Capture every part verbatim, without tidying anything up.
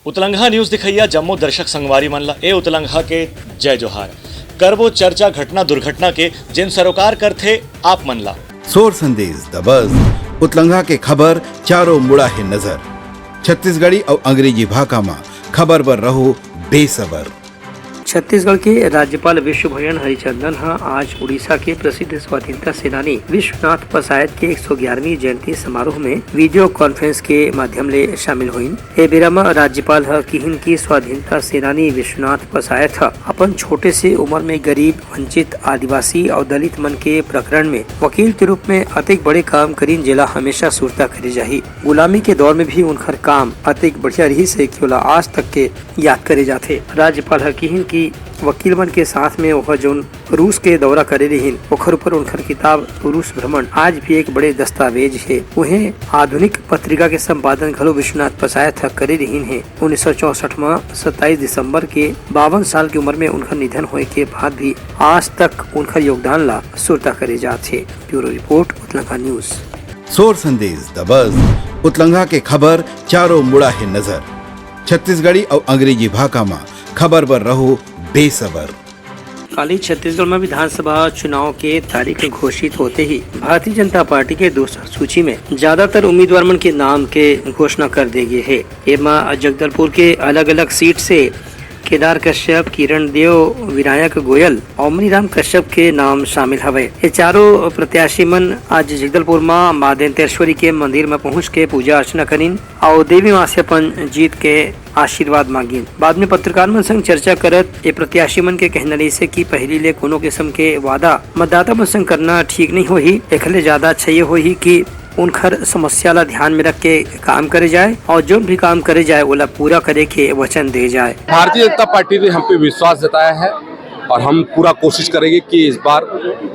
उतलंघा news दिखइया जम्मो दर्शक संगवारी मन ला ए उतलंघा के जय जोहार। करबो चर्चा घटना दुर्घटना के, जेन सरोकार करथे आप मन ला। सोर संदेश दबस, उतलंघा के खबर चारों मुड़ा हे नजर। छत्तीसगढ़ी अउ अंग्रेजी भाखा म खबर बर रहो बेसबर। छत्तीसगढ़ के राज्यपाल विश्वभूषण हरिचंदन ह आज उड़ीसा के प्रसिद्ध स्वाधीनता सेनानी विश्वनाथ पसायत के एक सौ ग्यारहवीं जयंती समारोह में वीडियो कॉन्फ्रेंस के माध्यम ले शामिल होइन। ए बेरा म राज्यपाल ह किहिन कि स्वाधीनता सेनानी विश्वनाथ पसायत ह अपन छोटे से उम्र में गरीब, वंचित, आदिवासी अउ दलित मन के प्रकरण में वकील के रूप में अतेक बड़े काम करिन, जेला हमेशा सुरता करे जाही। गुलामी के दौर में भी उनखर काम अतेक बढ़िया रिहिस हे कि ओला आज तक के याद करे जाथे। राज्यपाल ह किहिन कि वकील मन के साथ में ओह जौन रूस के दौरा करे रिहिन, ओखर ऊपर उनखर किताब रूस भ्रमण आज भी एक बड़े दस्तावेज हे। उहें आधुनिक पत्रिका के संपादन घलो विश्वनाथ पसायत ह करे रिहिन हे। उन्नीस सौ चौसठ म सत्ताईस दिसंबर के बावन साल की उम्र में उनखर निधन होए के बाद भी आज तक उनखर योगदान ला सुरता करे जात हे। Bureau report, उतलंघा news. सोर संदेश दबस, उतलंघा के खबर चारों मुड़ा हे नजर। छत्तीसगढ़ी अउ अंग्रेजी भाखा म खबर बर रहो बेसबर। काली छत्तीसगढ़ में विधानसभा चुनाव के तारीख घोषित होते ही भारतीय जनता पार्टी के दूसरा सूची में ज्यादातर उम्मीदवार मन के नाम के घोषणा कर दे गे हे। एमा जगदलपुर के अलग-अलग सीट से केदार कश्यप, किरण देव, विनायक गोयल अउ मनीराम कश्यप के नाम शामिल हवय। ये चारों प्रत्याशी मन आज जगदलपुर म मां दंतेश्वरी के मंदिर म पहुंच के पूजा अर्चना करिन अउ देवी मां से अपन जीत के आशीर्वाद मांगिन। बाद में पत्रकार मन संग चर्चा करत ये प्रत्याशी मन के कहना रहिसे कि पहिली ले कोनो किस्म के वादा मतदाता मन संग करना ठीक नहीं होही। एखर ले ज्यादा अच्छा ये होही कि उनखर समस्या ला ध्यान में रख के काम करे जाए और जो भी काम करे जाए, ओला पूरा करे के वचन दे जाए। भारतीय जनता पार्टी ने हम पे विश्वास जताया है और हम पूरा कोशिश करेंगे कि इस बार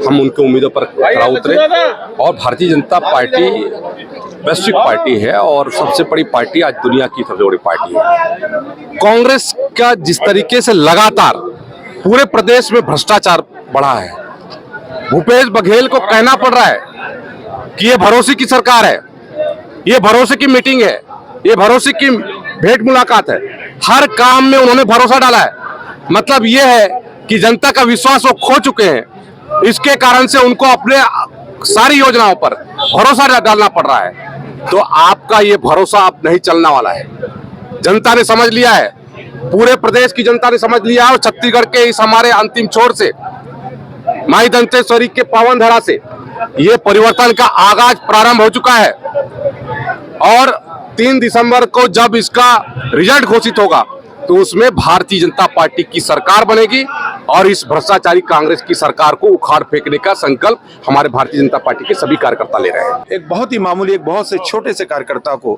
हम उनके उम्मीदों पर खरा उतरें। और भारतीय जनता पार्टी वैश्विक पार्टी है और सबसे बड़ी पार्टी आज दुनिया की सबसे बड़ी पार्टी है। कांग्रेस का जिस तरीके से लगातार पूरे प्रदेश में भ्रष्टाचार बढ़ा है, भूपेश बघेल को कहना पड़ रहा है कि ये भरोसे की सरकार है, ये भरोसे की मीटिंग है, ये भरोसे की भेंट मुलाकात है। हर काम में उन्होंने भरोसा डाला है। मतलब ये है कि जनता का विश्वास वो खो चुके हैं, इसके कारण से उनको अपने सारी योजनाओं पर भरोसा डा-, डालना पड़ रहा है। तो आपका ये भरोसा अब नहीं चलने वाला है। जनता ने समझ लिया है, पूरे प्रदेश की जनता ने समझ लिया है और छत्तीसगढ़ के इस हमारे अंतिम छोर से, माई दंतेश्वरी के पावन धरा से ये परिवर्तन का आगाज प्रारंभ हो चुका है और तीन दिसंबर को जब इसका रिजल्ट घोषित होगा, तो उसमें भारतीय जनता पार्टी की सरकार बनेगी और इस भ्रष्टाचारी कांग्रेस की सरकार को उखाड़ फेंकने का संकल्प हमारे भारतीय जनता पार्टी के सभी कार्यकर्ता ले रहे हैं। एक बहुत ही मामूली, एक बहुत से छोटे से कार्यकर्ता को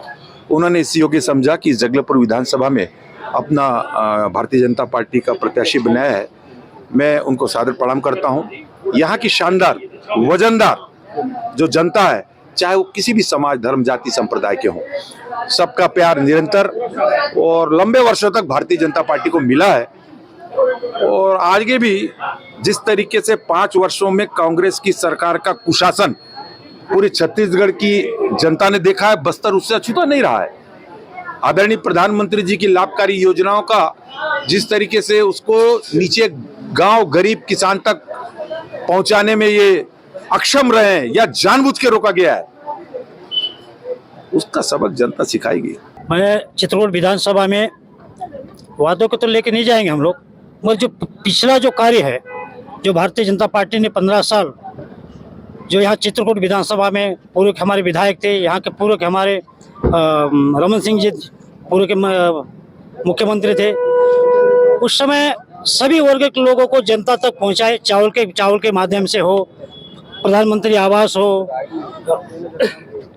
उन्होंने इस योग्य समझा कि जगदलपुर विधानसभा में अपना, अ, भारतीय जनता पार्टी का प्रत्याशी बनाया है। मैं उनको सादर प्रणाम करता हूं। यहां की शानदार, वजनदार जो जनता है, चाहे वो किसी भी समाज, धर्म, जाति, संप्रदाय के हों, सबका प्यार निरंतर और लंबे वर्षों तक भारतीय जनता पार्टी को मिला है। और आगे भी जिस तरीके से पांच वर्षों में कांग्रेस की सरकार का कुशासन पूरे छत्तीसगढ़ की जनता ने देखा है, बस्तर उससे अछूता नहीं रहा है। आदरणीय प्रधानमंत्री जी की लाभकारी योजनाओं का जिस तरीके से उसको नीचे गांव गरीब किसान तक पहुंचाने में ये अक्षम रहे हैं या जानबूझ के रोका गया है, उसका सबक जनता सिखाएगी। मैं चित्रकूट विधानसभा में वादों को तो लेके नहीं जाएंगे हम लोग, मगर जो प-, पिछला जो कार्य है, जो भारतीय जनता पार्टी ने पन्द्रह साल जो यहाँ चित्रकूट विधानसभा में पूर्व के हमारे विधायक थे, यहाँ के पूर्व के हमारे, अ, रमन सिंह जी पूर्व के म-, मुख्यमंत्री थे, उस समय सभी वर्ग के लोगों को जनता तक पहुँचाए, चावल के, चावल के माध्यम से हो, प्रधानमंत्री आवास हो,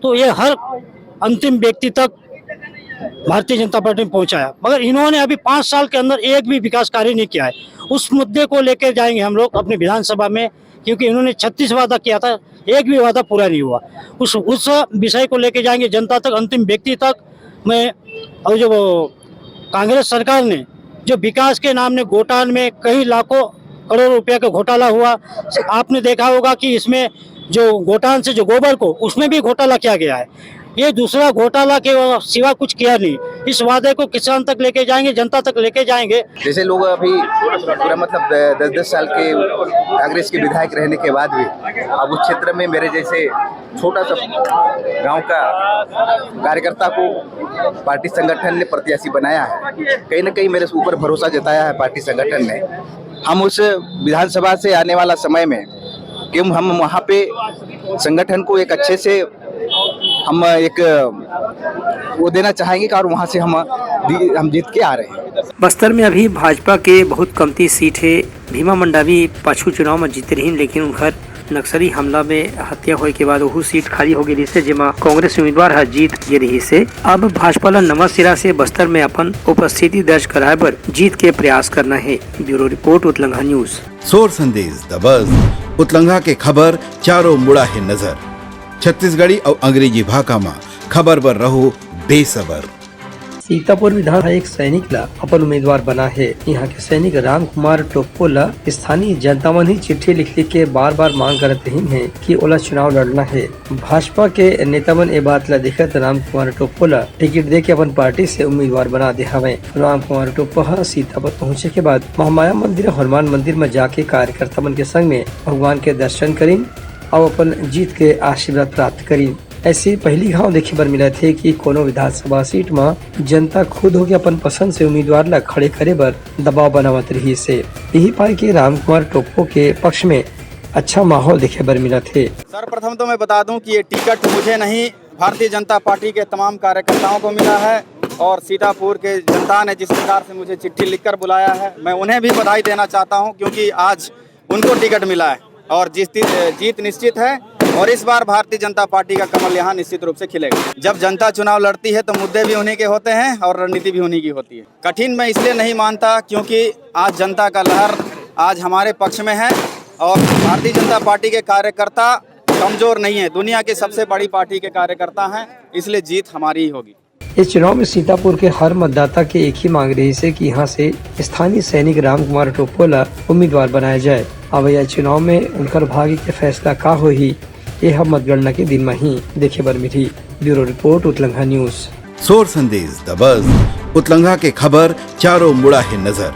तो ये हर अंतिम व्यक्ति तक भारतीय जनता पार्टी ने पहुंचाया, मगर इन्होंने अभी पाँच साल के अंदर एक भी विकास कार्य नहीं किया है। उस मुद्दे को लेकर जाएंगे हम लोग अपने विधानसभा में, क्योंकि इन्होंने छत्तीस वादा किया था, एक भी वादा पूरा नहीं हुआ। उस, उस विषय को लेके जाएंगे जनता तक, अंतिम व्यक्ति तक। मैं, और जो वो कांग्रेस सरकार ने जो विकास के नाम ने गोटान में कई लाखों करोड़ रुपया का घोटाला हुआ, आपने देखा होगा कि इसमें जो गोटान से जो गोबर को, उसमें भी घोटाला किया गया है। ये दूसरा घोटाला के सिवा कुछ किया नहीं। इस वादे को किसान तक लेके जाएंगे, जनता तक लेके जाएंगे। जैसे लोग अभी पूरा मतलब दस दस साल के कांग्रेस के विधायक रहने के बाद भी अब उस क्षेत्र में मेरे जैसे छोटा सा गांव का कार्यकर्ता को पार्टी संगठन ने प्रत्याशी बनाया है, कहीं ना कहीं मेरे ऊपर भरोसा जताया है पार्टी संगठन ने। हम उस विधानसभा से आने वाला समय में कि हम वहाँ पे संगठन को एक अच्छे से हम एक वो देना चाहेंगे कि और वहाँ से हम हम जीत के आ रहे हैं। बस्तर में अभी भाजपा के बहुत कमती सीट हे। भीमा मंडावी पाछू चुनाव में जीते रहिन, लेकिन उनकर नक्सली हमला में हत्या होए के बाद ओहू सीट खाली हो गे रहिस हे, जेमा कांग्रेस उम्मीदवार ह जीत गे रहिस हे। अब भाजपा ल नवा सिरा से बस्तर में अपन उपस्थिति दर्ज कराए बर जीत के प्रयास करना हे। Bureau report, उतलंघा news. सोर संदेश दबस, उतलंघा के खबर चारों मुड़ा हे नजर। छत्तीसगढ़ी अउ अंग्रेजी भाखा म खबर बर रहो बेसबर। सीतापुर विधान ह एक सैनिक ला अपन उम्मीदवार बना हे। यहाँ के सैनिक राम कुमार टोप्पो ला स्थानीय जनता मन ही चिट्ठी लिख लिख के बार बार मांग करत रहिन हे कि ओला चुनाव लड़ना हे। भाजपा के नेता मन ए बात ला देखत राम कुमार टोप्पो ला टिकट दे के अपन पार्टी से उम्मीदवार बना दे हवय। राम कुमार टोप्पो ह सीतापुर पहुंचे के बाद महामाया मंदिर अउ हनुमान मंदिर म जाके कार्यकर्ता मन के संग में भगवान के दर्शन करिन अउ अपन जीत के आशीर्वाद प्राप्त करिन। ऐसे पहली घाव देखे बर मिलत हे कि कोनो विधानसभा सीट म जनता खुद होके अपन पसंद से उम्मीदवार ला खड़े करे बर दबाव बनावत रहिस हे। यही पाय के राम कुमार टोप्पो के पक्ष में अच्छा माहौल देखे बर मिलत हे। सर्वप्रथम तो मैं बता दूं कि ये टिकट मुझे नहीं, भारतीय जनता पार्टी के तमाम कार्यकर्ताओं को मिला है और सीतापुर के जनता ने जिस प्रकार से मुझे चिट्ठी लिखकर बुलाया है, मैं उन्हें भी बधाई देना चाहता हूं, क्योंकि आज उनको टिकट मिला है और जीत, जीत निश्चित है। और इस बार भारतीय जनता पार्टी का कमल यहाँ निश्चित रूप से खिलेगा। जब जनता चुनाव लड़ती है तो मुद्दे भी उन्हीं के होते हैं और रणनीति भी उन्हीं की होती है। कठिन मैं इसलिए नहीं मानता, क्योंकि आज जनता का लहर आज हमारे पक्ष में है और भारतीय जनता पार्टी के कार्यकर्ता कमजोर नहीं है, दुनिया की सबसे बड़ी पार्टी के कार्यकर्ता हैं, इसलिए जीत हमारी ही होगी। इस चुनाव में सीतापुर के हर मतदाता के एक ही मांग रहिस हे कि यहाँ से स्थानीय सैनिक राम कुमार टोप्पो ला उम्मीदवार बनाया जाए। अवइया चुनाव में उनकर भाग्य के फैसला का होही, ये ह मतगणना के दिन म ही देखे बर मिलही। Bureau report, उतलंघा news. सोर संदेश दबस, उतलंघा के खबर चारों मुड़ा हे नजर।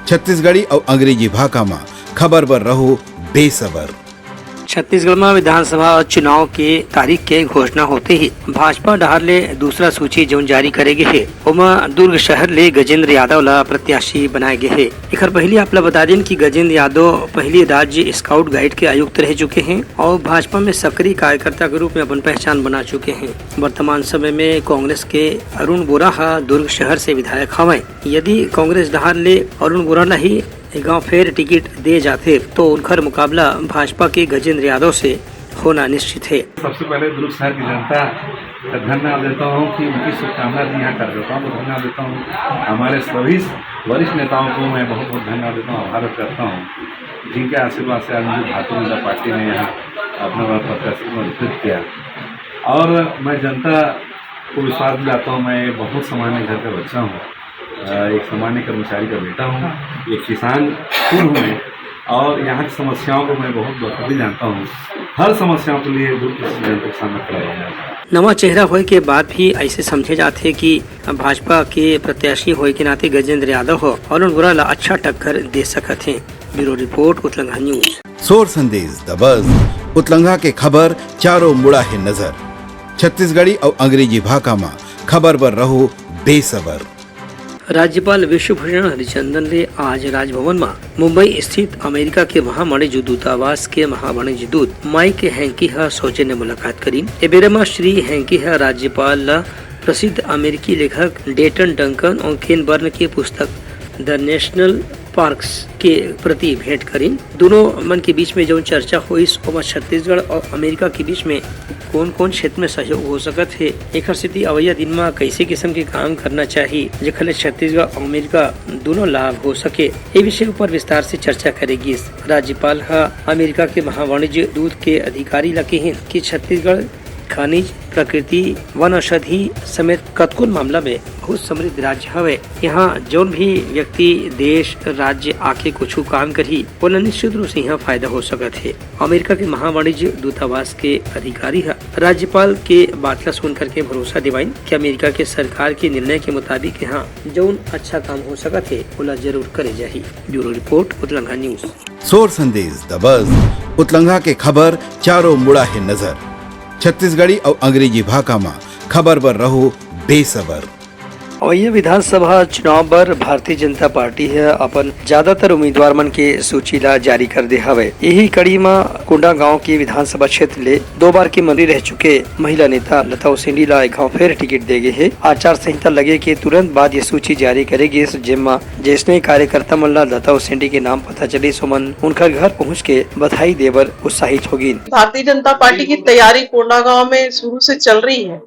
छत्तीसगढ़ी अउ अंग्रेजी भाखा म खबर बर रहो बेसबर। छत्तीसगढ़ म विधानसभा चुनाव के तारीख के घोषणा होते ही भाजपा डहार ले दूसरा सूची जौन जारी करे गे हे, ओमा दुर्ग शहर ले गजेंद्र यादव ला प्रत्याशी बनाए गे हे। एखर पहिली आप ला बता देन कि गजेंद्र यादव पहिली राज्य स्काउट गाइड के आयुक्त रह चुके हे अउ भाजपा में सक्रिय कार्यकर्ता के रूप में अपन पहचान बना चुके हे। वर्तमान समय में कांग्रेस के अरुण बोरा ह दुर्ग शहर से विधायक हवय। यदि कांग्रेस डहार ले अरुण बोरा ला ही गांव फेर टिकट दे जाथे, तो उनकर मुकाबला भाजपा के गजेंद्र यादव से होना निश्चित है। सबसे पहले दुर्ग शहर की जनता का धन्यवाद देता हूँ कि उनकी शुभकामना दी। यहाँ कार्यकर्ताओं को धन्यवाद देता हूँ, हमारे सभी वरिष्ठ नेताओं को मैं बहुत बहुत धन्यवाद देता हूँ, आभार व्यक्त करता हूँ, जिनके आशीर्वाद से आज मुझे भारतीय जनता पार्टी ने यहाँ अपना बड़ा प्रत्याशी को अंकित किया। और मैं जनता को विश्वास दिलाता हूँ, मैं बहुत सामान्य घर का बच्चा हूँ, अ, एक सामान्य कर्मचारी का बेटा हूँ, एक किसान खुद हूँ मैं, और यहाँ की समस्याओं को मैं बहुत बखूबी जानता हूँ। हर समस्याओं के लिए दुर्ग की जनता के सामने खड़ा रहूंगा। नवा चेहरा होए के बाद भी ऐसे समझे जाथे कि भाजपा के प्रत्याशी होए के नाते गजेंद्र यादव ह अरुण बोरा ला अच्छा टक्कर दे सकत हे। Bureau report, उतलंघा news. सोर संदेश दबस, उतलंघा के खबर चारों मुड़ा हे नजर। छत्तीसगढ़ी अउ अंग्रेजी भाखा म खबर बर रहो बेसबर। राज्यपाल विश्वभूषण हरिचंदन ले आज राजभवन म मुंबई स्थित अमेरिका के महावाणिज्य दूतावास के महावाणिज्य दूत माइक हैंकी ह सौजन्य मुलाकात करीन। ए बेरा म श्री हैंकी ह राज्यपाल ल प्रसिद्ध अमेरिकी लेखक डेटन डंकन अउ केन बर्न के पुस्तक द नेशनल पार्क्स के प्रति भेंट करीन। दोनों मन के बीच में जौन चर्चा होइस, ओमा छत्तीसगढ़ अउ अमेरिका के बीच में कोन-कोन क्षेत्र में सहयोग हो सकत हे, एखर सेती अवइया दिन म कइसे किसम के काम करना चाही, जेखर ले छत्तीसगढ़ अउ अमेरिका दूनों लाभ हो सके, ए विषय ऊपर विस्तार से चर्चा करे गिस। राज्यपाल ह अमेरिका के महावाणिज्य दूत के अधिकारी ल किहिन कि छत्तीसगढ़ खनिज, प्रकृति, वन औषधि समेत कतकोन मामला में बहुत समृद्ध राज्य हवे। यहाँ जौन भी व्यक्ति, देश, राज्य आके कुछ काम करही, ओला निश्चित रूप से यहाँ फायदा हो सकत हे। अमेरिका के महावाणिज्य दूतावास के अधिकारी ह राज्यपाल के बात ला सुन करके भरोसा दिवाइन कि अमेरिका के सरकार के निर्णय के मुताबिक यहाँ जौन अच्छा काम हो सकत हे, ओला जरूर करे जाही। Bureau report, उतलंघा news. सोर संदेश दबस, उतलंघा के खबर चारों मुड़ा हे नजर। छत्तीसगढ़ी अउ अंग्रेजी भाखा म खबर बर रहो बेसबर। अवइया विधानसभा चुनाव बर भारतीय जनता पार्टी ह अपन ज्यादातर उम्मीदवार मन के सूची ला जारी कर दे हवय। यही कड़ी म कोंडागांव के विधानसभा क्षेत्र ले दो बार के मंत्री रह चुके महिला नेता लता उसेंडी ला एक घाव फेर टिकट दे गे हे। आचार संहिता लगे के तुरंत बाद ये सूची जारी करे गिस, जेमा जैसने कार्यकर्ता मन ला लता उसेंडी के नाम पता चलिस, ओमन उनकर घर पहुंच के बधाई देबर उत्साहित होगिन। भारतीय जनता पार्टी की तैयारी कोंडागांव में शुरू से चल रही है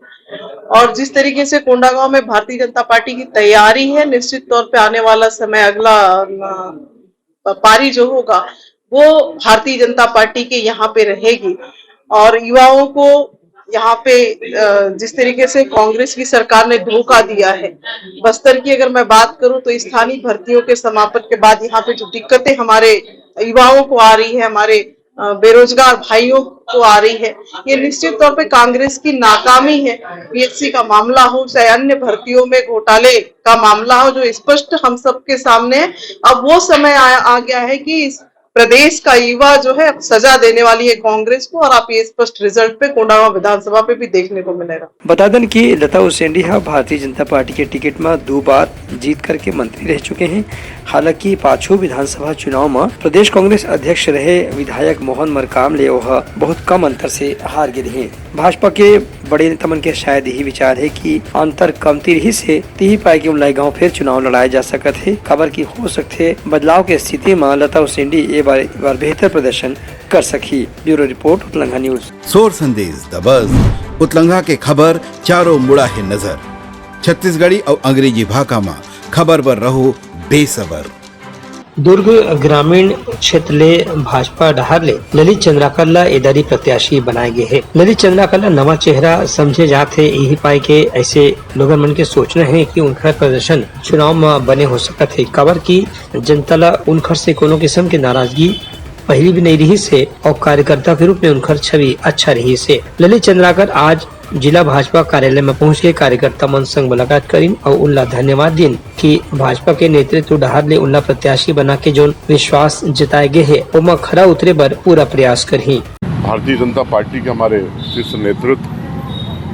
और जिस तरीके से कोंडागांव में भारतीय जनता पार्टी की तैयारी है, निश्चित तौर पे आने वाला समय, अगला, अ, पारी जो होगा, वो भारतीय जनता पार्टी के यहाँ पे रहेगी और युवाओं को यहाँ पे, अ, जिस तरीके से कांग्रेस की सरकार ने धोखा दिया है, बस्तर की अगर मैं बात करूं तो स्थानीय भर्तियों के समापन के बाद यहाँ पे जो दिक्कतें हमारे युवाओं को आ रही है, हमारे, अ, बेरोजगार भाइयों को आ रही है, ये निश्चित तौर पे कांग्रेस की नाकामी है। पीएचसी का मामला हो, चाहे अन्य भर्तियों में घोटाले का मामला हो, जो स्पष्ट हम सबके सामने है। अब वो समय आ, आ गया है कि इस प्रदेश का युवा जो है, अब सजा देने वाली है कांग्रेस को और आप ये स्पष्ट रिजल्ट पे कोंडागांव विधानसभा पे भी देखने को मिलेगा। बता देन कि लता उसेंडी ह भारतीय जनता पार्टी के टिकट म दू बार जीत करके मंत्री रह चुके हैं। हालांकि पाछू विधानसभा चुनाव म प्रदेश कांग्रेस अध्यक्ष रहे विधायक मोहन मरकाम ले ओह बहुत कम अंतर से हार गे रहे। भाजपा के बड़े नेता मन के शायद यही विचार है कि अंतर कमती रहिस हे, तिही पाय के उनला गांव फेर चुनाव लड़ाए जा सकत हे, काबर कि हो सकथे बदलाव के स्थिति म लता उसेंडी ए बार, बार बेहतर प्रदर्शन कर सकही। Bureau report, उतलंघा news. सोर संदेश दबस, उतलंघा के खबर चारों मुड़ा हे नजर। छत्तीसगढ़ी अउ अंग्रेजी भाखा म खबर बर रहो बेसबर। दुर्ग ग्रामीण क्षेत्र ले भाजपा डहार ले ललित चंद्राकर ला एदारी प्रत्याशी बनाए गे हे। ललित चंद्राकर ला नवा चेहरा समझे जात हे, यही पाए के ऐसे लोगन मन के सोचना हे कि उनखर प्रदर्शन चुनाव म बने हो सकत हे, काबर कि जनता ला उनखर से कोनो किस्म के नाराजगी पहिली भी नहीं रहिस हे और कार्यकर्ता के रूप में उनखर छवि अच्छा रहिस हे। ललित चंद्राकर आज जिला भाजपा कार्यालय में पहुंच के कार्यकर्ता मन संग मुलाकात करिन और उनला धन्यवाद दिन कि भाजपा के नेतृत्व डहार ले उनला प्रत्याशी बना के जोन विश्वास जताए गे हे, ओमा खरा उतरे बर पूरा प्रयास करही। भारतीय जनता पार्टी के हमारे शीर्ष नेतृत्व,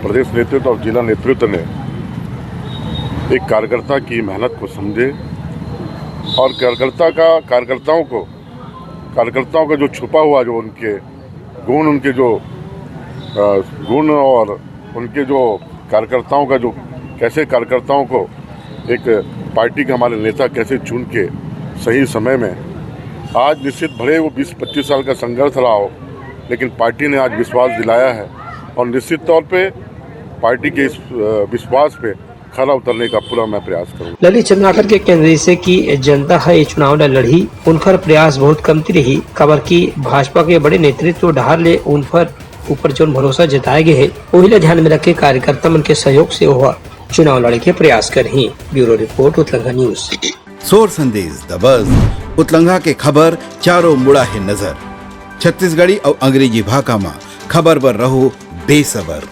प्रदेश नेतृत्व और जिला नेतृत्व ने एक कार्यकर्ता की मेहनत को समझे और कार्यकर्ता का, कार्यकर्ताओं को, कार्यकर्ताओं का जो छुपा हुआ, जो उनके गुण, उनके जो, अ, गुण और उनके जो कार्यकर्ताओं का जो, कैसे कार्यकर्ताओं को एक पार्टी के हमारे नेता कैसे चुन के सही समय में, आज निश्चित भले वो बीस पच्चीस साल का संघर्ष रहा हो, लेकिन पार्टी ने आज विश्वास दिलाया है और निश्चित तौर पे पार्टी के इस, अ, विश्वास पे खरा उतरने का पूरा मैं प्रयास करूंगा। ललित चंद्राकर के कहना रहिस हे कि जनता ह ये चुनाव ला लड़ही, उनखर प्रयास बहुत कमती रही, काबर कि भाजपा के बड़े नेतृत्व डहार ले उनखर ऊपर जोन भरोसा जताए गे हे, ओही ला ध्यान में रख के कार्यकर्ता मन के सहयोग से ओह चुनाव लड़े के प्रयास करही। Bureau report, उतलंघा news. सोर संदेश दबस, उतलंघा के खबर चारों मुड़ा हे नजर। छत्तीसगढ़ी अउ अंग्रेजी भाखा म खबर बर रहो बेसबर।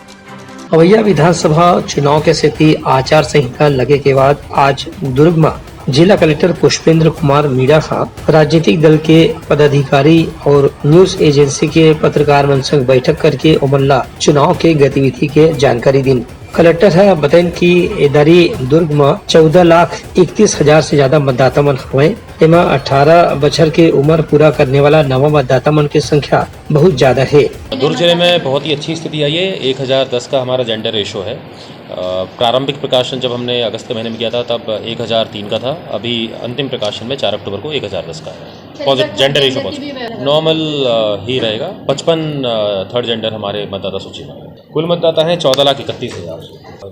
अवइया विधानसभा चुनाव के सेती आचार संहिता लगे के बाद आज दुर्ग म जिला कलेक्टर पुष्पेंद्र कुमार मीणा ह राजनीतिक दल के पदाधिकारी और न्यूज एजेंसी के पत्रकार मन संग बैठक करके ओमन ला चुनाव के गतिविधि के जानकारी दिन। कलेक्टर ह बतइन कि ए दरी दुर्ग म चौदह लाख इकतीस हजार से ज्यादा मतदाता मन हवय। एमा अठारह बछर के उम्र पूरा करने वाला नवा मतदाता मन के संख्या बहुत ज्यादा हे। दुर्ग जिले में बहुत ही अच्छी स्थिति आई है। एक हज़ार दस का हमारा जेंडर रेशो है। अ, प्रारंभिक प्रकाशन जब हमने अगस्त के महीने में किया था, तब एक हज़ार तीन का था। अभी अंतिम प्रकाशन में चार अक्टूबर को एक हज़ार दस का है। Positive, gender ratio positive. Normal, अ, ही रहेगा। पचपन, अ, थर्ड जेंडर हमारे मतदाता सूची में है। कुल मतदाता हैं चौदह लाख इकतीस हज़ार।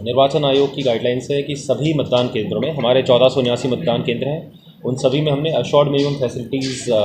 निर्वाचन आयोग की गाइडलाइंस है कि सभी मतदान केंद्रों में, हमारे चौदह सौ उन्यासी मतदान केंद्र हैं, उन सभी में हमने अश्योर्ड मिनिमम फैसिलिटीज़, अ,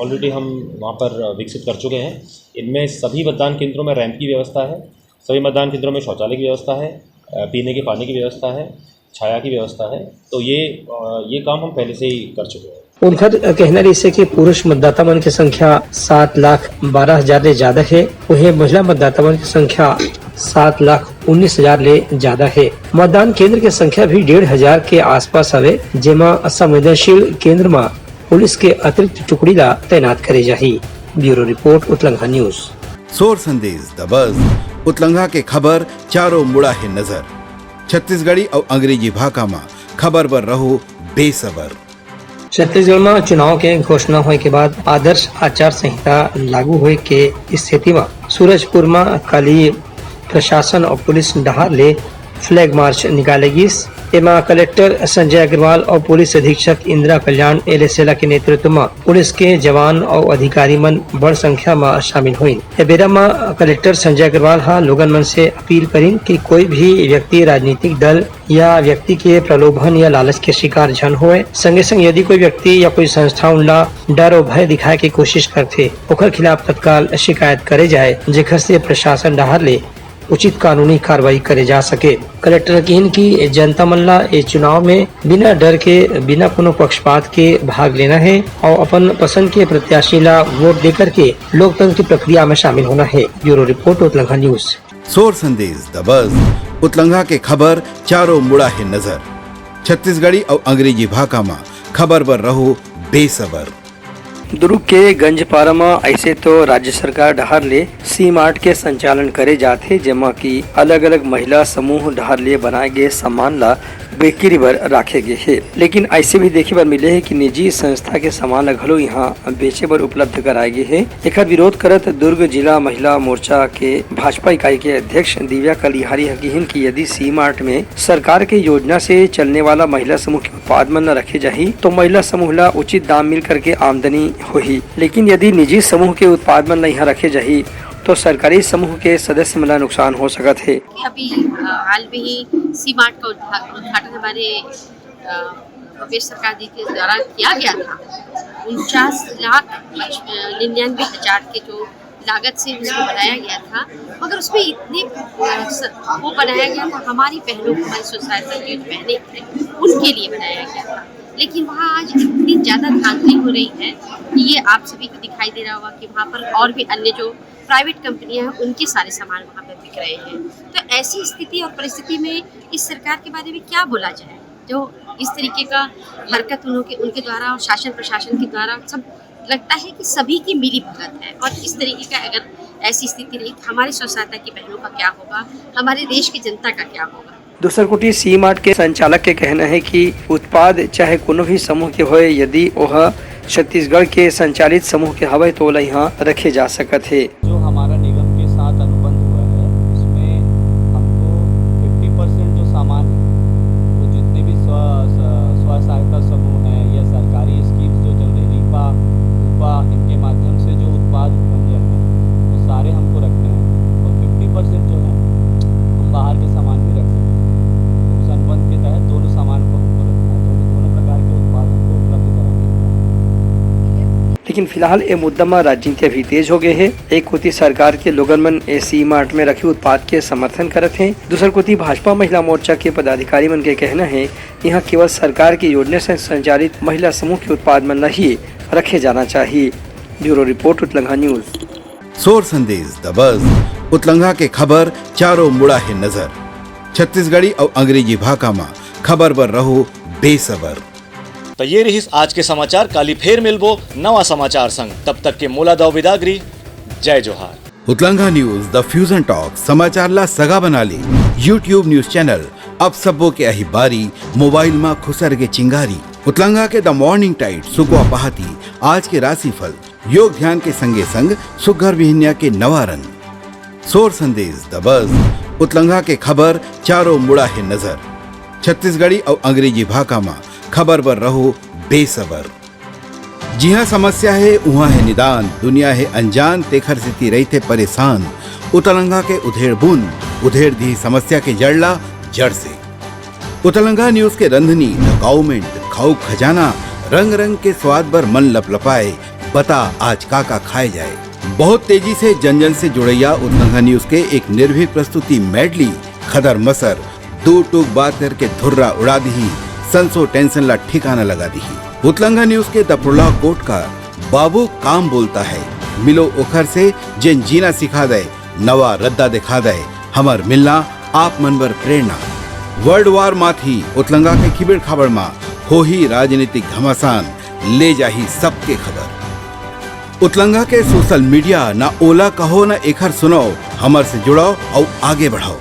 ऑलरेडी हम वहाँ पर विकसित कर चुके हैं। इनमें सभी मतदान केंद्रों में रैंप की व्यवस्था है, सभी मतदान केंद्रों में शौचालय की व्यवस्था है, पीने के पानी की व्यवस्था है, छाया की व्यवस्था है। तो ये अ, ये काम हम पहले से ही कर चुके हैं। उनकर कहना रहिसे कि पुरुष मतदाता मन के संख्या सात लाख बारह हजार ले ज्यादा हे, वहीं महिला मतदाता मन के संख्या सात लाख उन्नीस हजार ले ज्यादा हे। मतदान केंद्र के संख्या भी डेढ़ हजार के आसपास हवे, जेमा संवेदनशील केंद्र म पुलिस के अतिरिक्त टुकड़ी ला तैनात करे जाही। Bureau report, उतलंघा news. सोर संदेश दबस, उतलंघा के खबर चारों मुड़ा हे नजर। छत्तीसगढ़ी अउ अंग्रेजी भाखा म खबर बर रहो बेसबर। छत्तीसगढ़ म चुनाव के घोषणा होए के बाद आदर्श आचार संहिता लागू होए के स्थिति म सूरजपुर म काली प्रशासन अउ पुलिस डहार ले फ्लैग मार्च निकाले गिस। एमा कलेक्टर संजय अग्रवाल अउ पुलिस अधीक्षक इंदिरा कल्याण एलेसेला के नेतृत्व म पुलिस के जवान अउ अधिकारी मन बड़ संख्या म शामिल होइन। ए बेरा म कलेक्टर संजय अग्रवाल ह लोगन मन से अपील करिन कि कोई भी व्यक्ति राजनीतिक दल या व्यक्ति के प्रलोभन या लालच के शिकार झन होए। संगे संग यदि कोई व्यक्ति या कोई संस्था उनला डर अउ भय दिखाए के कोशिश करथे, ओकर खिलाफ तत्काल शिकायत करे जाए, जेखर से प्रशासन डहार ले उचित कानूनी कार्रवाई करे जा सके। कलेक्टर किहिन कि जनता मन ला ए चुनाव में बिना डर के, बिना कोनो पक्षपात के भाग लेना हे अउ अपन पसंद के प्रत्याशी ला वोट देकर के लोकतंत्र की प्रक्रिया में शामिल होना हे। Bureau report, उतलंघा news. सोर संदेश दबस, उतलंघा के खबर चारों मुड़ा हे नजर। छत्तीसगढ़ी अउ अंग्रेजी भाखा म खबर बर रहो बेसबर। दुर्ग के गंजपारा म अइसे तो राज्य सरकार डहार ले सी मार्ट के संचालन करे जात हे, जेमा कि अलग-अलग महिला समूह डहार ले बनाए गे सामान ला बिक्री बर राखे गे हे, लेकिन अइसे भी देखे बर मिले हे कि निजी संस्था के सामान ला घलो इहाँ बेचे बर उपलब्ध कराए गे हे। एखर विरोध करत दुर्ग जिला महिला मोर्चा के भाजपा इकाई के अध्यक्ष दिव्या कलिहारी ह किहिन कि यदि सी मार्ट में सरकार के योजना से चलने वाला महिला समूह के उत्पाद मन ल रखे जाही, तो महिला समूह ल उचित दाम मिल करके आमदनी होही, लेकिन यदि निजी समूह के उत्पाद मन ल इहाँ रखे जाही, तो सरकारी समूह के सदस्य मन ल नुकसान हो सकत हे। अभी, अ, हाल में ही सी मार्ट का उद्घा-, उद्घाटन हमारे, अ, भूपेश सरकार जी के द्वारा किया गया था। उनचास लाख निन्यानवे हजार के जो लागत से उसको बनाया गया था, मगर उसमें इतने, अ, स-, वो बनाया गया था हमारी बहनों को, हमारी सोसाइटी की जो बहनें हैं, उनके लिए बनाया गया था। लेकिन वहाँ आज इतनी ज़्यादा धांधली हो रही है कि ये आप सभी को दिखाई दे रहा होगा कि वहाँ पर और भी अन्य जो प्राइवेट कंपनियां हैं, उनके सारे सामान वहाँ पर बिक रहे हैं। तो ऐसी स्थिति और परिस्थिति में इस सरकार के बारे में क्या बोला जाए, जो इस तरीके का हरकत उन्हों के, उनके द्वारा और शासन प्रशासन के द्वारा, सब लगता है कि सभी की मिली भगत है। और इस तरीके का अगर ऐसी स्थिति रही, तो हमारी स्वतंत्रता की बहनों का क्या होगा, हमारे देश की जनता का क्या होगा? दूसर कोति, सी मार्ट के संचालक के कहना है कि उत्पाद चाहे कोनो भी समूह के होए, यदि ओह छत्तीसगढ़ के संचालित समूह के हवय, तो ओला इहाँ रखे जा सकत हे। जो हमारा निगम के साथ अनुबंध हुआ है, उसमें हमको फिफ्टी परसेंट जो सामान है, वो जितने भी स्व-, स्व-, स्व सहायता समूह हैं या सरकारी स्कीम्स जो चल रही, रीपा, उपा, इनके माध्यम से जो उत्पाद उत्पन्न हुए हैं, वो सारे हमको रखने हैं और फिफ्टी परसेंट जो है, हम बाहर के सामान भी रख सकते हैं। तो उस अनुबंध के तहत दोनों सामान को हमको रखना है, दोनों, दोनों प्रकार के उत्पाद हमको उपलब्ध कराने हैं। लेकिन फिलहाल ए मुद्दा म राजनीति अभी तेज हो गए हे। एक कोति सरकार के लोगन मन ए सी मार्ट में रखे उत्पाद के समर्थन करत हें, दूसर कोति भाजपा महिला मोर्चा के पदाधिकारी मन के कहना हे, इहाँ केवल सरकार के योजना से संचालित महिला समूह के उत्पाद मन ला ही रखे जाना चाहिए। Bureau report, उतलंघा news. सोर संदेश दबस, उतलंघा के खबर चारों मुड़ा हे नजर। छत्तीसगढ़ी अउ अंग्रेजी भाखा म खबर बर रहो बेसबर। त ये रिहिस आज के समाचार। काली फेर मिलबो नवा समाचार संग। तब तक के मोला दव बिदागरी। जय जोहार। उतलंघा न्यूज, द फ्यूजन टॉक, समाचार ला सगा बना ले। YouTube न्यूज चैनल, अब सबो के अही बारी, मोबाइल मा खुसर के चिंगारी। उतलंघा के द मॉर्निंग टाइट, सुकवा पहाती, आज के राशिफल, योग ध्यान के संगे संग सुग्घर बिहनिया के नवा रंग। सोर संदेश, द बज, उतलंघा के खबर, चारों मुड़ा हे नजर। छत्तीसगढ़ी अउ अंग्रेजी भाखा मा खबर बर रहो बेसबर। जिहाँ समस्या हे, उहाँ हे निदान, दुनिया हे अनजान, तेखर सेती रहिथे परेशान। उतलंघा के उधेड़ बुन, उधेड़ दिही समस्या के जड़ ला जड़ से। उतलंघा न्यूज के रंधनी, द काउमेंट, खाऊ खजाना, रंग रंग के स्वाद बर मन लपलपाए, बता आज का का खाए जाए। बहुत तेजी से जन जन से जुड़ैया उतलंघा न्यूज के एक निर्भीक प्रस्तुति मेडली, खदर मसर, दू टूक बात करके धुर्रा उड़ा दिही, संसो टेंशन ला ठिकाना लगा दिही। उतलंगा न्यूज के दफरोला कोट का बाबू काम बोलता है, मिलो ओखर से जेन जीना सिखा दे, नवा रद्दा दिखा दे, हमर मिलना आप मन बर प्रेरणा। वर्ल्ड वार माथी उतलंगा के खिबेड़ खाबड़ मा होही राजनीतिक घमासान, ले जाही सबके खबर। उतलंगा के सोशल मीडिया ना ओला कहो ना एखर सुनाओ, हमर से जुड़ाओ अउ आगे बढ़ाओ।